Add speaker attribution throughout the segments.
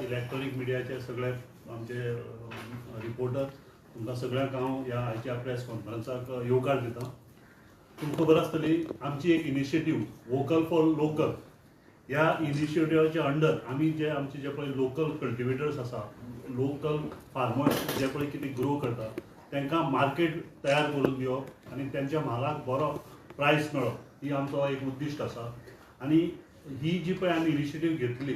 Speaker 1: Electronic मिडियाचे सगळे आमचे reporter, तुमकां सगळ्यांक हांव ह्या आयच्या प्रेस कॉन्फरन्साक येवकार दिता. तुमकां खबर आसतली आमची एक इनिशिएटीव वोकल फॉर लोकल, ह्या इनिशिएटिवाच्या अंडर आमी जे आमचे जे पळय लोकल कल्टिवेटर्स आसा, लोकल फार्मर्स जे पळय कितें ग्रो करता तांकां मार्केट तयार करून दिवप आनी तेंच्या म्हालाक बरो प्रायस मेळप ही आमचो एक उद्दिश्ट आसा. आनी ही जी पळय आमी इनिशिएटीव घेतली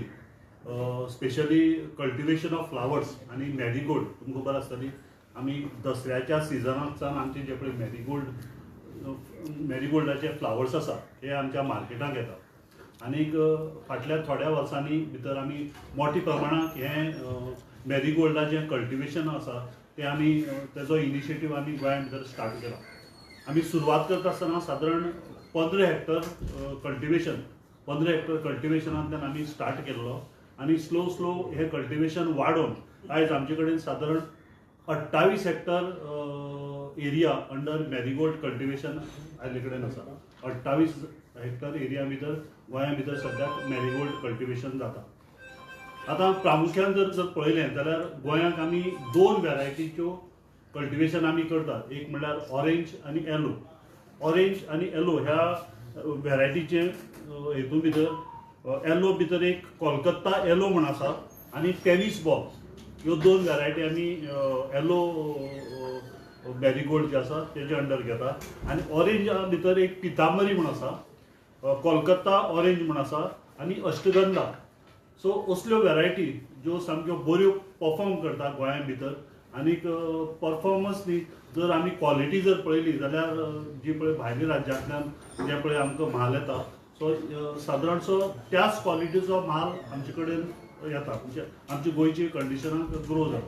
Speaker 1: स्पेशली कल्टिवेशन ऑफ फ्लावर्स आनी मॅरीगोल्ड, तुमकां खबर आसतली आमी दसऱ्याच्या सिजनाक सावन आमचे जे पळय मॅरीगोल्डाचे फ्लावर्स आसा हे आमच्या मार्केटाक येता. आनीक फाटल्या थोड्या वर्सांनी भितर आमी मोठ्या प्रमाणांत हें मॅरीगोल्डाचें कल्टिवेशन आसा तें आमी तेजो इनिशिएटीव आमी गोंया भितर स्टार्ट केला. आमी सुरवात करता आसतना सादारण 15 हेक्टर कल्टिवेशन, 15 हेक्टर कल्टिवेशनांतल्यान आमी स्टार्ट केल्लो आनी स्लो स्लो हें कल्टिवेशन वाडोवन आयज आमचे कडेन सादारण 28 hectare area under marigold cultivation आयले कडेन आसा. 28 हेक्टर एरिया भितर गोंया भितर सद्याक मॅरीगोल्ड कल्टिवेशन जाता. आतां प्रामुख्यान जर जर पळयलें जाल्यार गोंयांक आमी 2 वेरायटीच्यो कल्टिवेशन आमी करतात. एक म्हणल्यार ऑरेंज आनी येलो. ऑरेंज आनी येलो ह्या वेरायटीचे हेतून भितर येलो भितर एक कोलकत्ता येलो म्हण आसा आनी टेनीस बॉल, ह्यो 2 वेरायटी आमी येलो मॅरीगोल्ड जे आसा तेजे अंडर घेता. आनी ऑरेंज भितर एक पितांबरी म्हण आसा, कोलकत्ता ऑरेंज म्हण आसा आनी अष्टगंधा. सो असल्यो वेरायटी ज्यो सामक्यो बऱ्यो परफॉर्म करता गोंया भितर. आनीक परफॉर्मन्स न्ही, जर आमी क्वॉलिटी जर पळयली जाल्यार जी पळय भायल्या राज्यांतल्यान जे पळय आमकां म्हाल येता सो सादारणसो त्याच क्वॉलिटीचो म्हाल आमचे कडेन येता, म्हणजे आमच्या गोंयचे कंडिशनाक ग्रो जाता.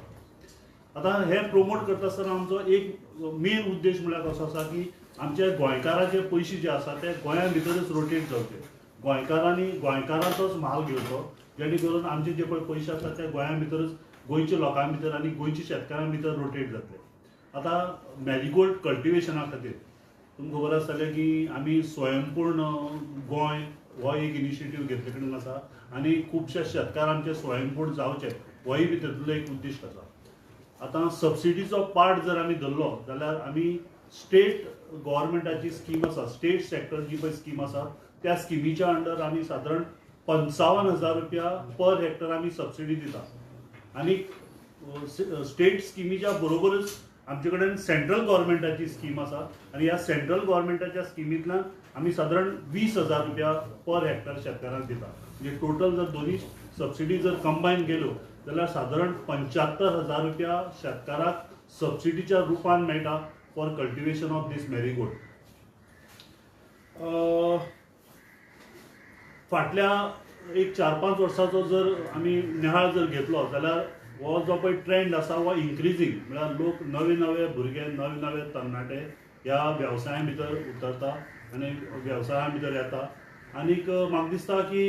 Speaker 1: आतां हें प्रोमोट करता आसतना आमचो एक मेन उद्देश म्हणल्यार कसो आसा की आमच्या गोंयकाराचे पयशे जे आसा ते गोंया भितरच रोटेट जावचे, गोंयकारांनी गोंयकारांचोच म्हाल घेवचो, जेणे करून आमचे जे पळय पयशे आसा ते गोंया भितरच गोंयच्या लोकां भितर आनी गोंयच्या शेतकारां भितर रोटेट जातले. आतां मॅरीगोल्ड कल्टिवेशना खातीर तुमकां खबर आसतलें की आमी स्वयंपूर्ण गोंय हो एक इनिशिएटीव घेतले कडेन आसा आनी खुबशे शेतकार आमचे स्वयंपूर्ण जावचे होय बी तातूंतलो एक उद्दिश्ट आसा. आतां सबसिडीचो पार्ट जर आमी धरलो जाल्यार आमी स्टेट गव्हर्मेंटाची स्कीम आसा, स्टेट सेक्टर जी पळय स्कीम आसा त्या स्किमीच्या अंडर आमी सादारण 55,000 रुपया पर हेक्टर आमी सबसिडी दिता. आनी स्टेट स्किमीच्या बरोबरच आमचे कडेन सेंट्रल गव्हर्मेंटाची स्कीम आसा आनी ह्या सेंट्रल गव्हर्मेंटाच्या स्किमींतल्यान आमी सादारण 20,000 रुपया पर हेक्टर शेतकारांक दिता. म्हणजे टोटल जर दोनूय सबसिडी जर कंबायन केल्यो जाल्यार सादारण 75,000 रुपया शेतकाराक सबसिडीच्या रुपान मेळटा for cultivation of this marigold. फाटल्या एक 4-5 वर्साचो जर आमी निहाळ जर घेतलो जाल्यार हो जो पळय ट्रेंड आसा हो इन्क्रिजींग, म्हळ्यार लोक नवे नवे भुरगे, नवे नवे तरणाटे ह्या वेवसाया भितर उतरता आनी वेवसाया भितर येता. आनीक म्हाका दिसता की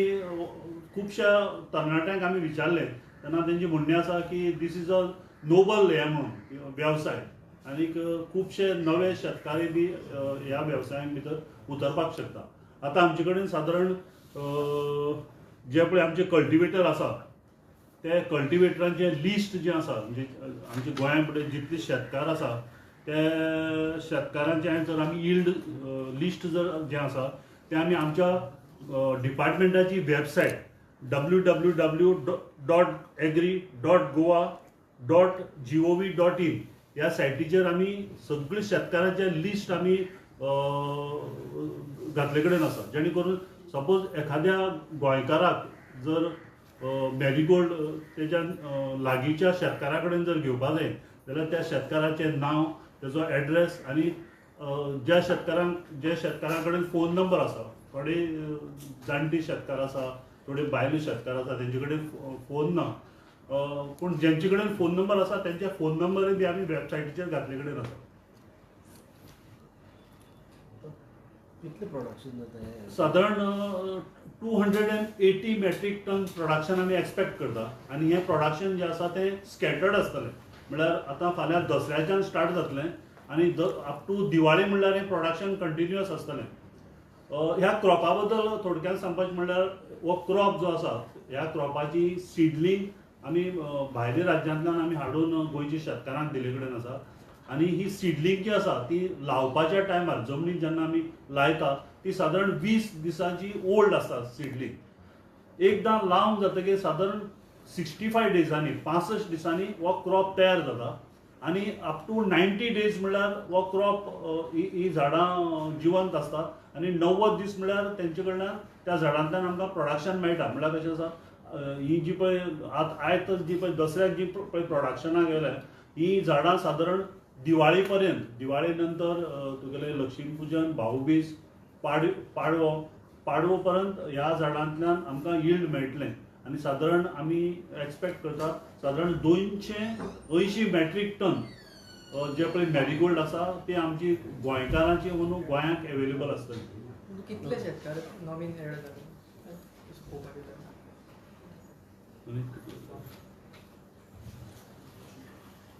Speaker 1: खुबश्या तरणाट्यांक आमी विचारलें तेन्ना तेंचें म्हणणें आसा की this is a Nobel हें म्हणून वेवसाय, आनीक खुबशे नवे शेतकारी बी ह्या वेवसायां भितर उतरपाक शकता. आतां आमचे कडेन सादारण जे पळय आमचे कल्टिवेटर आसा ते कल्टिवेटरांचें लिस्ट जें आसा, म्हणजे आमच्या गोंया फुडें जितले शेतकार आसा ते शेतकारांचें जर आमी यील्ड लिस्ट जर जें आसा तें आमी आमच्या डिपार्टमेंटाची वेबसायट www.agri.goa.gov.in ह्या सायटीचेर आमी सगळे शेतकारांचें लिस्ट आमी घातले कडेन आसा, जेणे करून सपोज एखाद्या गोंयकाराक जर मॅरीगोल्ड तेज्या लागींच्या शेतकारा कडेन जर घेवपा जाय जाल्यार त्या शेतकाराचें नांव, तेजो एड्रेस आनी ज्या शेतकारा कडेन फोन नंबर आसा, थोडे जाणटी शेतकार आसा, थोडे बायलो शेतकार आसा तेंचे कडेन फोन ना, पूण जेंचे कडेन फोन नंबर आसा तेंचे फोन नंबरय बी आमी वेबसायटीचेर घातले कडेन आसा.
Speaker 2: कितलें प्रोडक्शन जाता?
Speaker 1: सादारण 280 मेट्रीक टन प्रोडक्शन आमी एक्सपेक्ट करता आनी हें प्रोडक्शन जें आसा तें स्कॅटर्ड आसतलें, म्हळ्यार आतां फाल्यां दसऱ्याच्यान स्टार्ट जातलें आनी अप टू दिवाळी म्हणल्यार हें प्रोडक्शन कंटिन्युअस आसतलें. ह्या क्रॉपा बद्दल थोडक्यान सांगपाचें म्हणल्यार हो क्रॉप जो आसा ह्या क्रॉपाची सिडलिंग आमी भायल्या राज्यांतल्यान आमी हाडून गोंयच्या शेतकारांक दिल्ले कडेन आसा. आनी ही सिडलिंग जी आसा ती लावपाच्या टायमार जमनीत जेन्ना आमी लायता ती सादारण 20 दिसांची ओल्ड आसता सिडलिंग. एकदां लावन जातकीर सादारण 65 डेजांनी 65 दिसांनी हो क्रॉप तयार जाता आनी अप टू 90 डेज म्हणल्यार हो क्रॉप ही झाडां जिवंत आसता आनी 90 दीस म्हणल्यार तेंचे कडल्यान त्या झाडांतल्यान आमकां प्रोडक्शन मेळटा. म्हणल्यार कशें आसा, ही जी पळय आतां आयज जी पळय दसऱ्याक जी पळय प्रोडक्शनाक गेल्या ही झाडां सादारण दिवाळी पर्यंत, दिवाळी नंतर तुगेले लक्ष्मी पुजन, भाऊबीज, पाडवो पाडवो पर्यंत ह्या झाडांतल्यान आमकां यील्ड मेळटलें. आनी सादारण आमी एक्सपेक्ट करता सादारण 280 मॅट्रीक टन जे पळय मॅरीगोल्ड आसा ती आमची गोंयकारांची अंदू गोंयांक एवेलेबल आसतली.
Speaker 3: कितले शेतकार नवीन एड जाले?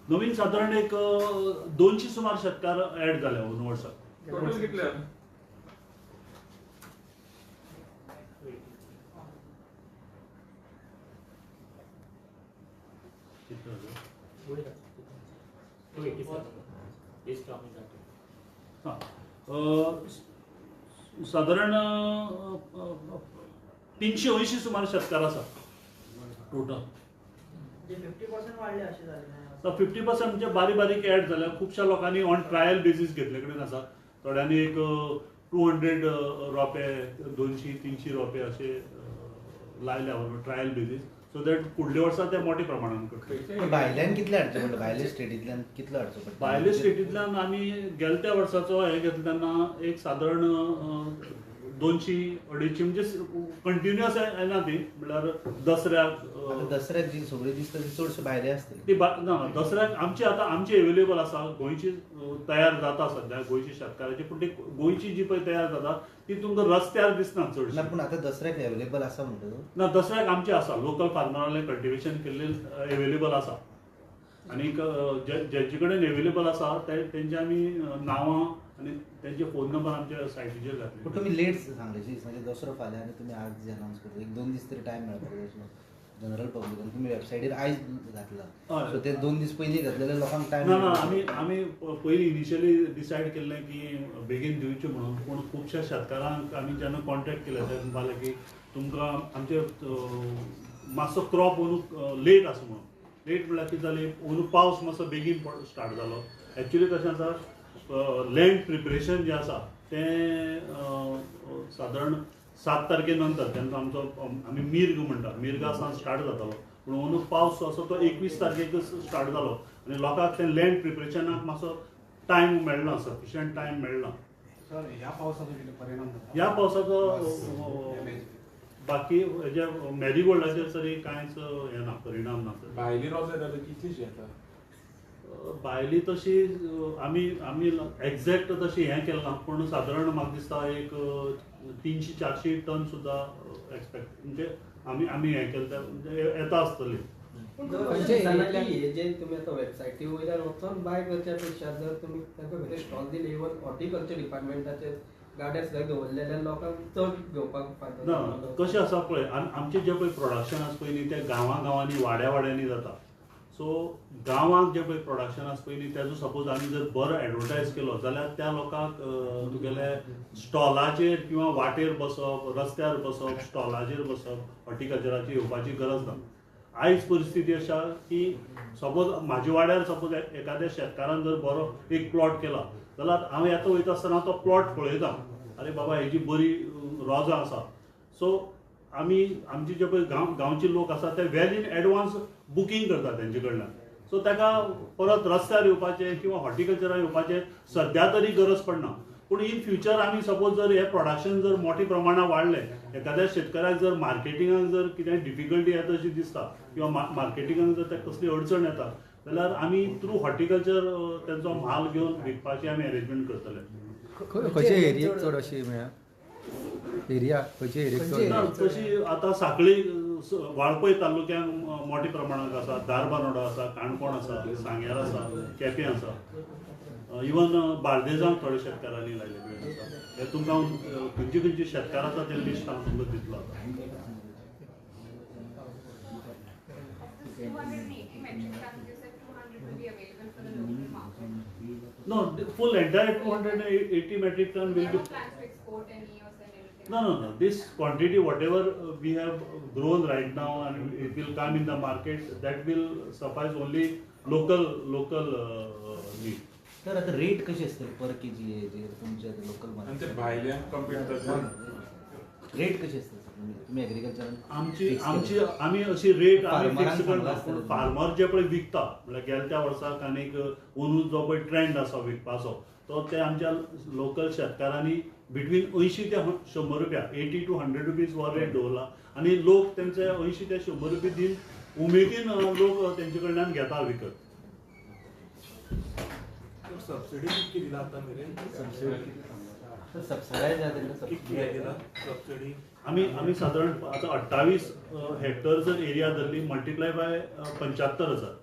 Speaker 1: नवीन सादारण एक 200 सुमार शेतकार एड जाले अंदू वर्सा.
Speaker 4: टोटल कितले? सादारण 380 सुमार शेतकार आसा टोटल.
Speaker 5: 50% वाडले अशें जालें?
Speaker 1: 50% म्हणजे बारीक बारीक एड जाल्या. खुबश्या लोकांनी ऑन ट्रायल बेजीस घेतले कडेन आसा. थोड्यांनी एक 200 रोपे, 200-300 रोपे अशे लायल्या ट्रायल बेजीस, सो that फुडल्या वर्सा ते मोठ्या प्रमाणान करता.
Speaker 2: भायल्यान कितले हाडचे पडटा? भायल्या स्टेटींतल्यान कितलो हाडचो पडटा?
Speaker 1: भायल्या स्टेटींतल्यान आमी गेल्या त्या वर्साचो हें घेतलें तेन्ना एक सादारण 200-250 म्हणजे कंटिन्युअस येना ती, म्हणल्यार दसऱ्याक.
Speaker 2: दसऱ्याक जी सगळी दिसता ती चडशे भायले आसतली
Speaker 1: ती ना, दसऱ्याक आमची आतां आमची एवेलेबल आसा, गोंयची तयार जाता सद्या गोंयची शेतकाराची, पूण ती गोंयची जी पळय तयार जाता ती तुमकां रस्त्यार दिसना चडशी.
Speaker 2: ना, पूण आतां दसऱ्याक एवेलेबल आसा म्हणटा तूं?
Speaker 1: ना, दसऱ्याक आमची आसा, लोकल फार्मरांनी कल्टिवेशन केल्ले एवेलेबल आसा. आनीक जेंचे कडेन एवेलेबल आसा तेंचे आमी नांवां आनी तेंचे फोन नंबर आमच्या सायटीचेर घातले.
Speaker 2: पूण तुमी लेट सांगले म्हणजे दसरो फाल्यां आनी तुमी आज अनावन्स करता, एक 2 दीस तरी टायम मेळपाक जनरल पब्लिकान. तुमी वेबसायटीर आयज घातला, सो ते 2 दीस पयलीं घातलेले लोकांक टायम
Speaker 1: ना. ना, आमी आमी पयलीं इनिशियली डिसायड केल्लें की बेगीन दिवचें म्हणून, पूण खुबश्या शेतकारांक आमी जेन्ना कॉन्टेक्ट केले ते म्हणपाक की तुमकां आमचे मातसो क्रॉप अंदू लेट आसा म्हणून. लेट म्हणल्यार कितें जालें, अंदू पावस मातसो बेगीन स्टार्ट जालो. एक्चुली कशें आसा, लँड प्रिपरेशन जें आसा तें सादारण 7 तारखे नंतर तेन्ना आमचो आमी मिर्ग म्हणटा, मिर्गा सावन स्टार्ट जातालो, पूण अंदू पावस जो आसा तो 21 तारखेकच स्टार्ट जालो आनी लोकांक तें लँड प्रिपरेशनाक मातसो टायम मेळना, सफिशियंट टायम मेळना.
Speaker 6: सर, ह्या पावसाचो कितें परिणाम जाता?
Speaker 1: ह्या पावसाचो बाकी हेज्या मॅरीगोल्डाचेर तरी कांयच हें ना, परिणाम ना.
Speaker 4: भायली रोजां येता कितलीशी येता?
Speaker 1: भायली तशी आमी आमी एग्जॅक्ट तशी हें केलें ना, पूण सादारण म्हाका दिसता एक 300-400 टन सुद्दां एक्सपेक्ट म्हणजे आमी आमी हें केलें म्हणजे येता आसतली.
Speaker 3: हे जे तुमी आतां वेबसायटी वयल्यान वचोन बाय करच्या पेक्षा जर तुमी तांकां खंय स्टॉल दिले, इवन हॉर्टिकल्चर डिपार्टमेंटाचे गार्डन सुद्दां दवरले जाल्यार लोकांक चड घेवपाक फायदो
Speaker 1: ना. कशें आसा पळय, आमचें जें पळय प्रोडक्शन आसा पळय न्ही तें गांवां गांवांनी वाड्या वाड्यांनी जाता. सो गांवांत जें पळय प्रोडक्शन आसा पळय न्ही तेजो सपोज आमी जर बरो एडवर्टायज केलो जाल्यार त्या लोकांक तुगेले स्टॉलाचेर किंवा वाटेर बसप, रस्त्यार बसप, स्टॉलाचेर बसप, हॉर्टिकल्चराचेर येवपाची गरज ना. आयज परिस्थिती अशा की सपोज म्हाज्या वाड्यार सपोज एखाद्या शेतकारान जर बरो एक प्लॉट केला जाल्यार हांव येता वयता आसतना तो प्लॉट पळयता, अरे बाबा हेजी बरी रोजां आसा. सो आमी आमचे जे पळय गांवचे लोक आसा ते वेल इन एडवान्स बुकींग करता तेंचे कडल्यान. सो ताका परत रस्त्यार येवपाचें किंवा हॉर्टिकल्चरार येवपाचें सद्या तरी गरज पडना. पूण इन फ्युचर आमी सपोज जर हें प्रोडक्शन जर मोठ्या प्रमाणात वाडलें, एखाद्या शेतकऱ्याक जर मार्केटिंगाक जर कितें डिफिकल्टी येता अशी दिसता किंवा मार्केटिंगाक जर ताका कसली अडचण येता जाल्यार आमी थ्रू हॉर्टिकल्चर तेंचो म्हाल घेवन विकपाची आमी अरेंजमेंट करतले.
Speaker 7: खंयचे एरियेक चड अशी मेळ्ळ्या? एरिया खंयचे एरियेक?
Speaker 1: तशी आतां सांखळी वाळपय तालुक्यांत मोठ्या प्रमाणात आसा, धारबानोडा आसा, काणकोण आसा, सांग्यार आसा, केपें आसा, इवन बार्देजांत थोडे शेतकारांनी लायिल्ले आसा. हे तुमकां खंयचे खंयचे शेतकार आसा ते लिस्ट हांव तुमकां दितलो आतां. No, full entire 280 metric ton will be.
Speaker 8: No plans to export any or sell anything?
Speaker 1: No, no, no. This quantity, whatever we have grown right now, and it will come in the market, that will suffice only local need.
Speaker 2: तर आता rate कशी असते पर K जी जे तुमच्या local
Speaker 9: आणि ते भायल्यान compete जाता.
Speaker 2: रेट कशी असते तुम्ही एग्रीकल्चर
Speaker 1: आमची आमची आमी अशी रेट आमी फिक्स करना, पूण फार्मर जे पळय विकता म्हणल्यार गेल्या त्या वर्साक आनीक अंदू जो पळय ट्रेंड आसा विकपाचो तो ते आमच्या लोकल शेतकारांनी बिटवीन 80 ते 100 रुपया 80 to 100 rupees हो रेट दवरला आनी लोक तेंचे 80 ते 100 रुपया दिवन उमेदीन लोक तेंचे कडल्यान घेता विकत.
Speaker 9: सबसिडी कितकी दिला आतां मेरेन? सबसिडी
Speaker 1: आमी आमी सादारण आतां 28 हेक्टर जर एरिया धरली मल्टिप्लाय बाय 75,000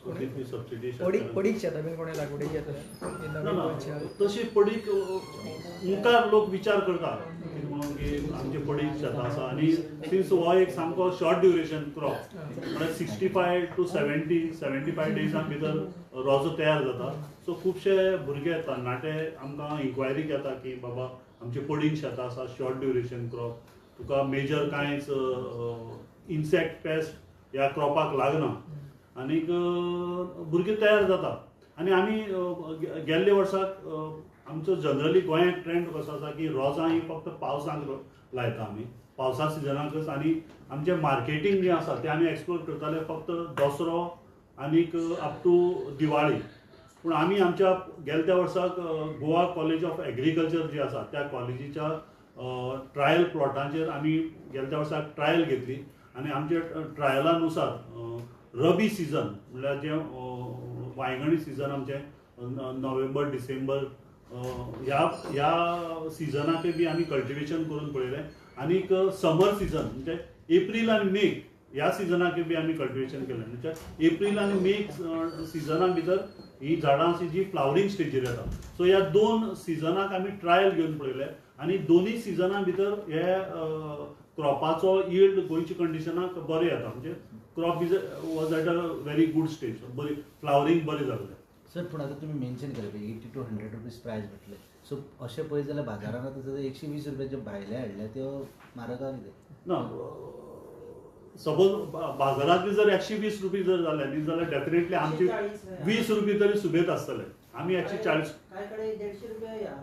Speaker 1: सो तितली सबसिडी.
Speaker 10: पडीक शेतां बीन कोणें लागवडीक येतलें
Speaker 1: ना ना तशी पडीक मुखार लोक विचार करता कितें म्हणून की आमची पडीक शेतां आसा आनी सिन्स हो एक सामको शॉर्ट ड्युरेशन क्रॉप म्हळ्यार 65 to 70-75 डेजां भितर रोजो तयार जाता. सो खुबशे भुरगे तरणाटे आमकां इन्क्वायरी येता की बाबा आमची पडींग शेतां आसा, शॉर्ट ड्युरेशन क्रॉप, तुका मेजर कांयच इन्सेक्ट पेस्ट ह्या क्रॉपाक लागना आनीक भुरगे तयार जाता. आनी आमी गेल्ले वर्साक आमचो जनरली गोंयांत ट्रेंड कसो आसा की रोजां ही फक्त पावसांत लायता आमी, पावसा सिजनाकच. आनी आमचें मार्केटींग जें आसा तें आमी एक्सप्लोर करताले फक्त दसरो आनीक अप टू दिवाळी. पूण आमी आमच्या गेल्या त्या वर्साक Goa college of agriculture G आसा त्या कॉलेजीच्या ट्रायल प्लॉटांचेर आमी गेल्या त्या वर्साक ट्रायल घेतली आनी आमच्या ट्रायला नुसार रबी सिजन म्हणल्यार जें वांयगणी सिजन आमचें नोव्हेंबर डिसेंबर ह्या ह्या सिजनाकय बी आमी कल्टिवेशन करून पळयलें आनीक समर सिजन म्हणजे एप्रील आनी मे ह्या सिजनाकय बी आमी कल्टिवेशन केलें. म्हणजे एप्रील आनी मे सिजना भितर ही झाडां अशी जी फ्लावरींग स्टेजीर येता. सो ह्या दोन सिजनाक आमी ट्रायल घेवन पळयले आनी दोनूय सिजना भितर हे क्रॉपाचो यील्ड गोंयच्या कंडिशनाक बरें येता. म्हणजे crop is was at a very good stage, बरी फ्लावरींग बरें जाल्लें.
Speaker 2: सर पूण आतां तुमी मेन्शन केलें पळय 80 to 100 rupees प्रायस म्हटलें, सो अशें पळयत जाल्यार बाजारान आतां सद्या 120 रुपयाच्यो भायले हाडल्या त्यो म्हारग आहा कितें
Speaker 1: ना? सपोज बाजारांत जर 120 रुपये जर जाले न्ही जाल्यार डेफिनेटली आमची 20 रुपये तरी सुबेद आसतले. आमी 140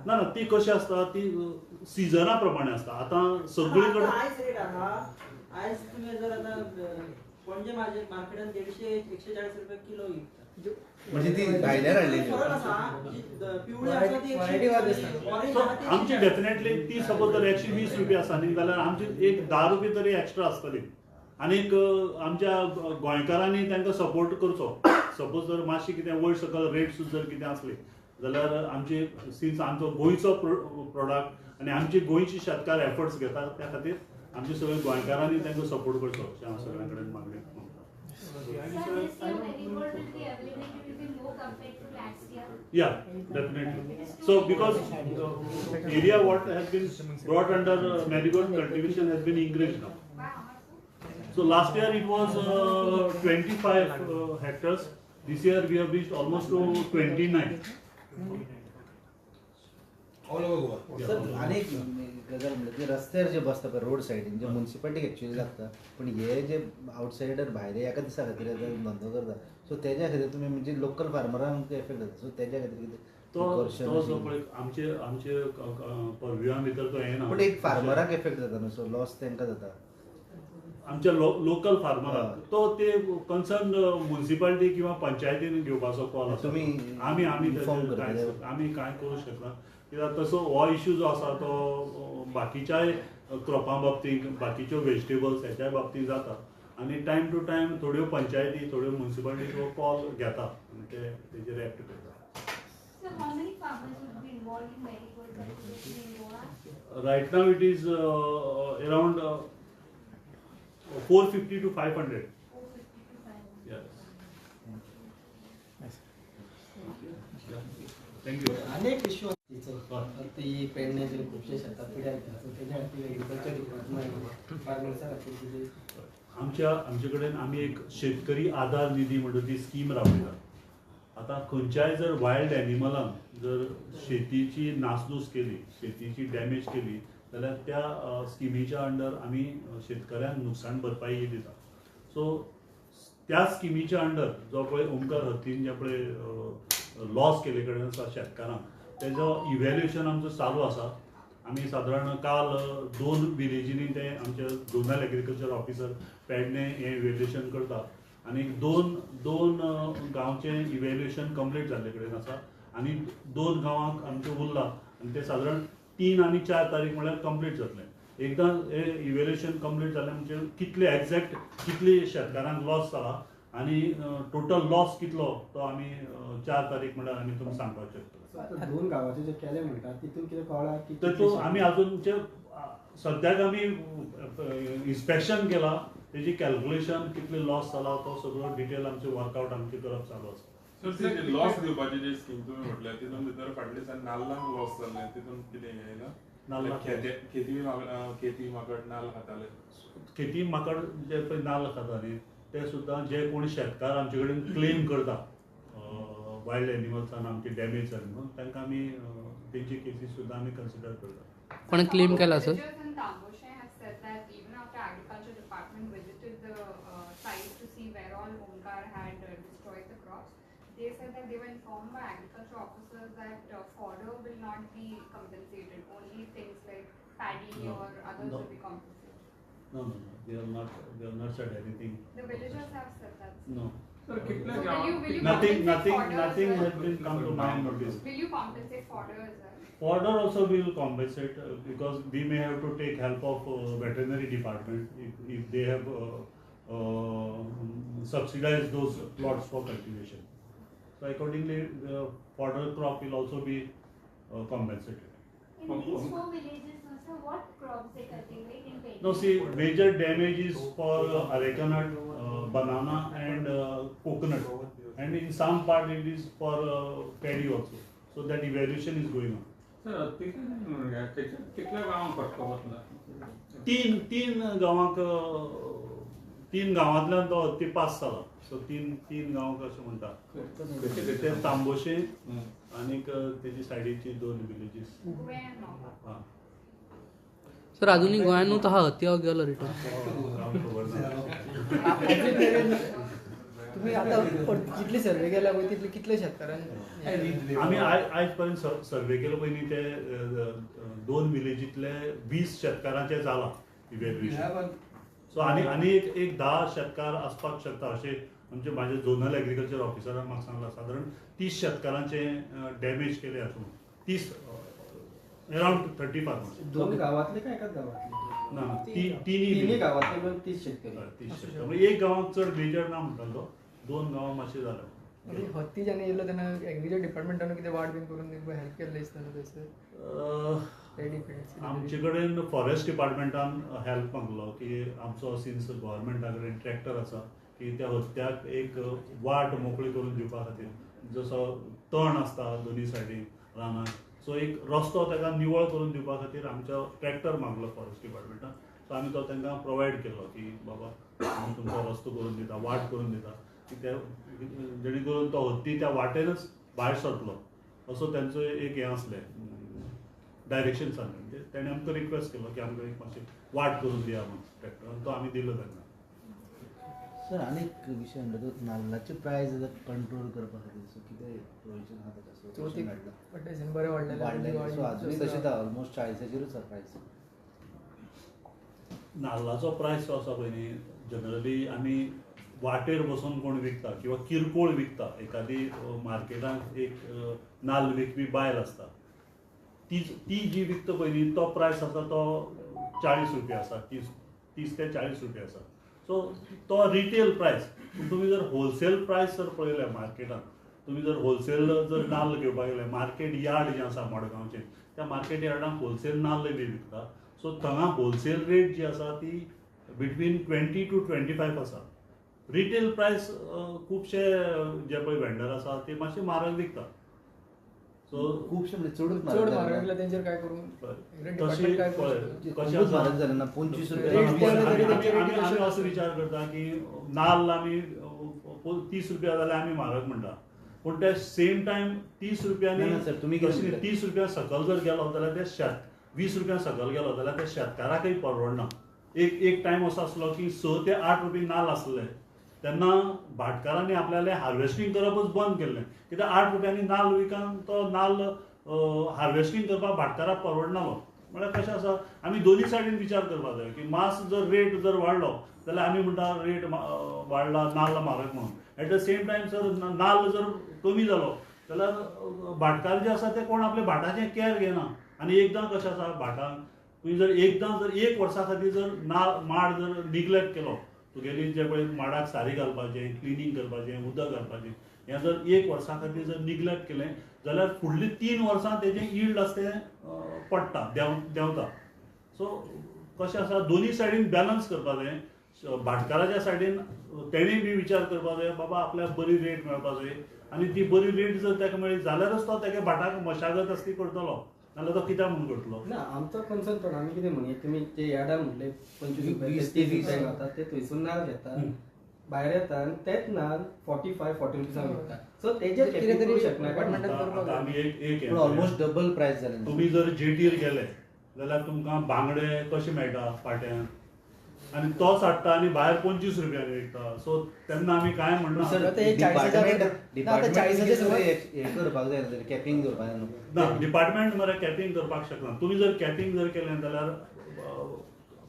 Speaker 1: ना ना ती कशी आसता ती सिजना प्रमाणे आसता. आतां सगळी कडेन
Speaker 5: आयज रेट आहा, आयज तुमी जर आतां पणजे मार्केटान 150-140 रुपया किलो विकता.
Speaker 2: म्हणजे ती भायल्यान हाडलेली
Speaker 1: आमची डेफिनेटली ती सपोज जर 120 रुपया आसा न्ही जाल्यार आमची एक 10 रुपये तरी एक्स्ट्रा आसतली. आनीक आमच्या गोंयकारांनी तांकां सपोर्ट करचो. सपोज जर मातशी कितें वयर सकयल रेट जर कितें आसली जाल्यार आमची सिन्स आमचो गोंयचो प्रोडक्ट आनी आमची गोंयची शेतकार एफर्ट्स घेतात त्या खातीर आमचे सगळे गोंयकारांनी तांकां सपोर्ट करचो अशें हांव सगळ्यां कडेन मागणी मागता. Yeah, definitely. So because area what has been brought under marigold cultivation has been increased now. So last year it was 25 hectares. This year we have reached almost to 29.
Speaker 7: All over Goa.
Speaker 2: Sir अनेक गजाल म्हणल्यार ते रस्त्यार जे बसता पळय road सायडीन जे मुन्सिपालिटीक actually लागता, पण हे जे आवटसायडर भायले एका दिसा खातीर येता धंदो करता, सो तेज्या खातीर तुमी म्हणजे लोकल फार्मरांक एफेक्ट जाता. सो तेज्या खातीर कितें
Speaker 1: तो जो पळय आमचे आमचे परव्युआ भितर तो येना,
Speaker 2: पूण एक फार्मराक एफेक्ट जाता न्हू, सो लॉस तांकां जाता
Speaker 1: आमच्या लोकल फार्मराक. तो ते कन्सर्न मुन्सिपालिटी किंवा पंचायतीन घेवपाचो कॉल आसा.
Speaker 2: तुमी
Speaker 1: आमी आमी आमी कांय करूं शकना कित्याक तसो हो इश्यू जो आसा तो बाकीच्याय क्रॉपां बाबतींत बाकीच्यो वेजिटेबल्स हेच्याय बाबतींत जाता आनी टायम टू टायम थोड्यो पंचायती थोड्यो मुन्सिपालिटी हो कॉल घेता आनी ते तेजेर एक्ट करता. Right now it is around 450 to 500.
Speaker 8: 450 to 500.
Speaker 1: Yes. Yeah. Thank you.
Speaker 3: अनेक इश्यू ती पेडण्याचे खुबशे शेतां पिड्यार जाता, सो तेज्या खातीर एग्रीकल्चर डिपार्टमेंट फार्मर्सा खातीर कितें
Speaker 1: आमच्या आमचे कडेन आमी एक शेतकरी आधार निधी म्हणटा ती स्कीम राबयता. आतां खंयच्याय जर वायल्ड एनिमलान जर शेतीची नासधूस केली, शेतीची डॅमेज केली जाल्यार त्या स्किमीच्या अंडर आमी शेतकऱ्यांक नुकसाण भरपाई दिता. सो त्या स्किमीच्या अंडर जो पळय ओंकार हत्तीन जे पळय लॉस केल्ले कडेन आसा शेतकारांक तेजो इव्हॅल्युएशन आमचो चालू आसा. आमी सादारण काल 2 विलेजींनी ते आमचे झोनल एग्रीकल्चर ऑफिसर पेडणे हें इव्हॅल्युएशन करता आनी दोन गांवचें इव्हॅल्युएशन कंप्लीट जाल्ले कडेन आसा आनी 2 गांवांक आमचें उरलां आनी तें सादारण 3 आनी 4 तारीख म्हळ्यार कंप्लीट जातलें. एकदां हें इव्हॅल्युएशन कंप्लीट जालें म्हणजे कितले एग्जॅक्ट कितले शेतकारांक लॉस जाला आनी टोटल लॉस कितलो तो आमी 4 तारीख म्हळ्यार आमी तुमकां सांगपाक शकतले.
Speaker 3: 2 गांवाचे जे केले म्हणटा तितून कितें कळ्ळां की
Speaker 1: तातूंत आमी अजून सद्याक आमी इन्स्पेक्शन केलां, तेजी कॅल्क्युलेशन कितले लॉस जाला तो सगळो डिटेल आमचे वर्कआउट आमचे करप चालू आसा.
Speaker 9: सर, ते लॉस दिवपाची जी स्कीम तुमी म्हटल्या तितून भितर फाटल्या दिसान नाल्लांक लॉस जाल्लें तितून कितें येयला? खेती माकड नाल्ल खाताले,
Speaker 1: खेती माकड जे पळय नाल्ल खाता न्ही ते सुद्दां जे कोण शेतकार आमचे कडेन क्लेम करता वायल्ड एनिमल्सान आमची डॅमेज जाली म्हणून तांकां आमी तेंची केसीस सुद्दां आमी कन्सिडर करता.
Speaker 10: कोणें क्लेम केला sir?
Speaker 8: They said that they were informed by agriculture officers that fodder will not be compensated. Only things like paddy or others will be compensated.
Speaker 1: No, no, no. They have not said anything.
Speaker 8: The villagers have said that.
Speaker 1: No.
Speaker 9: Sir,
Speaker 8: so will you
Speaker 1: nothing has been come to my notice.
Speaker 8: Will you compensate fodder as well?
Speaker 1: Fodder also we will compensate because we may have to take help of veterinary department if they have subsidized those plots for cultivation. So accordingly, the fodder crop will also be compensated.
Speaker 11: In these 4 villages, no, sir, what crops they cultivate in Pedne?
Speaker 1: No, see, major damage is for areca nut, banana and coconut, and in some part it is for paddy also. So that evaluation is going on.
Speaker 9: Sir, कितल्या गांवांक फटको बसला?
Speaker 1: तीन गांवांक, 3 गांवांतल्यान तो हत्ती pass जाला. सो तीन गांवांक अशें म्हणटा ते तांबोशे आनीक तेजी सायडीची 2 विलेजीस.
Speaker 10: सर, अजूनही गोंयानूच आहा हत्ती हांव गेलो रिटर्न. तुम्ही आता जितली सर्वे केला पळय तितले कितले शेतकारांनी
Speaker 1: आमी आयज पर्यंत सर्वे केलो पळय न्ही ते 2 विलेजींतले 20 शेतकारांचे जाला इव्हॅल्युएशन. सो आनी आनी एक 10 शेतकार आसपाक शकता अशें आमचे म्हाजे झोनल एग्रीकल्चर ऑफिसरान म्हाका सांगलां. सादारण 30 शेतकारांचे डॅमेज केले आसून 30 अरावंड 30 फार्मर्स.
Speaker 3: 2 गांवांतले काय एकाच गांवांतले?
Speaker 1: ना, तिन्ही
Speaker 3: गांवांतले मेळून 30 शेतकरी.
Speaker 1: 30 शेतकरी म्हणजे एक गांवांत चड मेजर ना म्हणटालो तो, 2 गांवां मातशें जालें.
Speaker 10: हत्ती जेन्ना येयलो तेन्ना एग्रीकल्चर डिपार्टमेंटान कितें वाट बीन करून हेल्प केल्लें दिसता न्हू थंयसर?
Speaker 1: आमचे कडेन फॉरेस्ट डिपार्टमेंटान हेल्प मागलो की आमचो सिन्स गव्हर्मेंटा कडेन ट्रॅक्टर आसा की त्या हत्त्याक एक वाट मोकळी करून दिवपा खातीर, जसो तण आसता दोनी सायडीन रानाक, सो एक रस्तो ताका निवळ करून दिवपा खातीर आमचो ट्रॅक्टर मागलो फॉरेस्ट डिपार्टमेंटान. सो आमी तो तांकां प्रोवायड केलो की बाबा आमी तुमकां रस्तो करून दिता, वाट करून दिता की ते जेणे करून तो हत्ती त्या वाटेनच भायर सरतलो असो तांचो एक हें आसलें डायरेक्शन सांगलें. म्हणजे तेणें आमकां रिक्वेस्ट केलो की आमकां एक मातशी वाट करून दिया म्हणून ट्रॅक्टरान, तो आमी दिलो तांकां.
Speaker 2: सर, आनी एक विशय म्हणटा तो नाल्लाची प्रायस कंट्रोल करपा खातीर सो कितें प्रोविजन आहा ताका?
Speaker 10: बरें वाडलें,
Speaker 2: सो आजुनूय तशेंच ऑलमोस्ट 40चेरूच आसा प्रायस.
Speaker 1: नाल्लाचो प्रायस जो आसा पळय न्ही, जनरली आमी वाटेर बसून कोण विकता किंवा किरकोळ विकता, एखादी मार्केटांत एक नाल्ल विकपी बायल आसता ती जी विकता पळय न्ही तो प्रायस आसा तो 40 रुपया आसा, 30 ते 40 रुपया आसा. सो तो रिटेल प्रायस. पूण तुमी जर होलसेल प्रायस जर पळयलें मार्केटांत, तुमी जर होलसेल जर नाल्ल घेवपाक गेले, मार्केट यार्ड जें आसा मडगांवचें त्या मार्केट यार्डान होलसेल नाल्ल बी विकता. सो थंगा होलसेल रेट जी आसा ती बिटवीन 20 to 25 आसा. रिटेल प्रायस खुबशे जे पळय वेंडर आसा ते मातशे म्हारग विकता. सो
Speaker 2: खुबशे म्हणजे चडूच
Speaker 10: चड म्हारग विकला तेंचेर काय करूं?
Speaker 1: तशें पळय कशें
Speaker 2: म्हारग जालें ना 25 रुपया.
Speaker 1: आमी असो विचार करता की नाल्ल आमी 30 रुपया जाल्यार आमी म्हारग म्हणटा, पूण त्या सेम टायम 30 रुपयांनी
Speaker 2: ना, सर, तुमी कितें म्हणटा?
Speaker 1: 30 रुपया सकल जर गेलो जाल्यार ते शेत 20 रुपया सकल गेलो जाल्यार त्या शेतकाराकय परवडना. एक एक टायम असो आसलो की 6 ते 8 रुपये नाल्ल आसले तेन्ना भाटकारांनी आपल्याले हार्वेस्टींग करपच बंद केल्लें, कित्याक 8 रुपयांनी नाल्ल विकान तो नाल्ल हार्वेस्टींग करपाक भाटकाराक परवडनालो. म्हळ्यार कशें आसा, आमी दोनूय सायडीन विचार करपाक जाय की मास जर रेट जर वाडलो जाल्यार आमी म्हणटा रेट वाडला नाल्ल म्हारग म्हणून, at the same time sir नाल्ल जर कमी जालो जाल्यार भाटकार जे आसा ते कोण आपल्या भाटाचें केअर घेना. आनी एकदां कशें आसा, भाटान तुवें जर एकदां जर एक वर्सा खातीर जर नाल्ल माड जर निग्लेक्ट केलो, तुगेली जे पळय माडाक सारी घालपाचें, क्लिनींग करपाचें, उदक घालपाचें, हें जर एक वर्सा खातीर जर निग्लेक्ट केलें जाल्यार फुडली 3 वर्सां तेजें यील्ड आसा तें पडटा, देंवता. सो कशें आसा, दोनूय सायडीन बॅलन्स करपा जाय. भाटकाराच्या सायडीन तेणें बी विचार करपा जाय, बाबा आपल्याक बरी रेट मेळपा जाय, आनी ती बरी रेट जर ताका मेळ्ळी जाल्यारच तो तेगे भाटाक मशागत आसा ती करतलो, नाल्यार तो कित्याक म्हणून करतलो.
Speaker 3: ना, आमचो कन्सर्न तो आमी कितें म्हणये, तुमी जे यार्डार म्हणले 25 रुपया 30 रुपया गावता, ते थंयसून नाल्ल घेता, भायर येता आनी तेच नाल्ल 45-40 रुपीजांक विकता. सो तेजेर
Speaker 10: कितें तरी
Speaker 3: करूं शकना.
Speaker 1: आतां आमी एक
Speaker 2: ऑलमोस्ट डबल प्रायस जालें.
Speaker 1: तुमी जर जेटीर गेले जाल्यार तुमकां बांगडे कशे मेळटा पाट्यान, आनी तोच हाडटा आनी भायर 25 रुपयांनी विकता. सो तेन्ना आमी कांय म्हणना.
Speaker 2: करपाक जाय कॅपिंग करपाक जाय
Speaker 1: ना, डिपार्टमेंट मरे कॅपिंग करपाक शकना. तुमी जर कॅपिंग जर केलें जाल्यार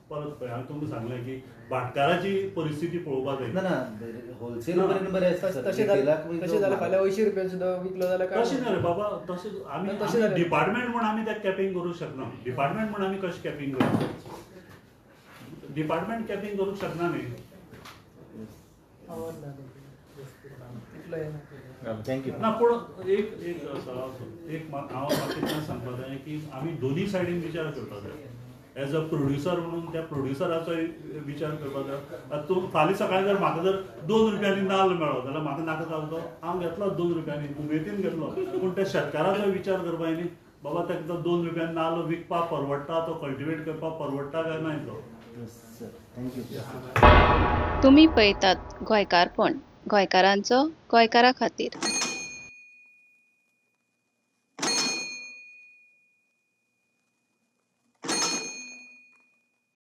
Speaker 1: परत पळय हांवें तुमकां सांगलें की भाटकाराची परिस्थिती पळोवपाक जाय.
Speaker 2: ना ना, होलसेल पर्यंत बरें आसता.
Speaker 10: तशें जाल्यार फाल्यां 80 रुपयांनी सुद्दां विकलो जाल्यार काय?
Speaker 1: तशें न्हय रे बाबा, तशें आमी डिपार्टमेंट म्हूण आमी तें कॅपिंग करूंक शकना. डिपार्टमेंट म्हूण आमी कशें कॅपिंग करूं? डिपार्टमेंट कॅपिंग करूंक शकना न्ही.
Speaker 2: Thank you.
Speaker 1: ना, पूण एक एक आसा, एक हांव म्हाका कितें सांगपाक जाय की आमी दोनूय सायडीन विचार करपाक जाय. एज अ प्रोड्युसर म्हणून त्या प्रोड्युसराचो विचार करपाक जाय. आतां तूं फाल्यां सकाळीं जर म्हाका जर 2 रुपयांनी नाल्ल मेळ्ळो जाल्यार म्हाका नाका जालो तो हांव घेतलो 2 रुपयांनी, उमेदीन घेतलो. पूण त्या शेतकाराचो विचार करपाक न्ही, बाबा ताका तो 2 रुपयांनी नाल्ल विकपाक परवडटा, तो कल्टिवेट करपाक परवडटा काय ना तो.
Speaker 2: Thank you.
Speaker 12: तुमी पळयतात गोंयकारपण, गोंयकारांचो गोंयकारा खातीर.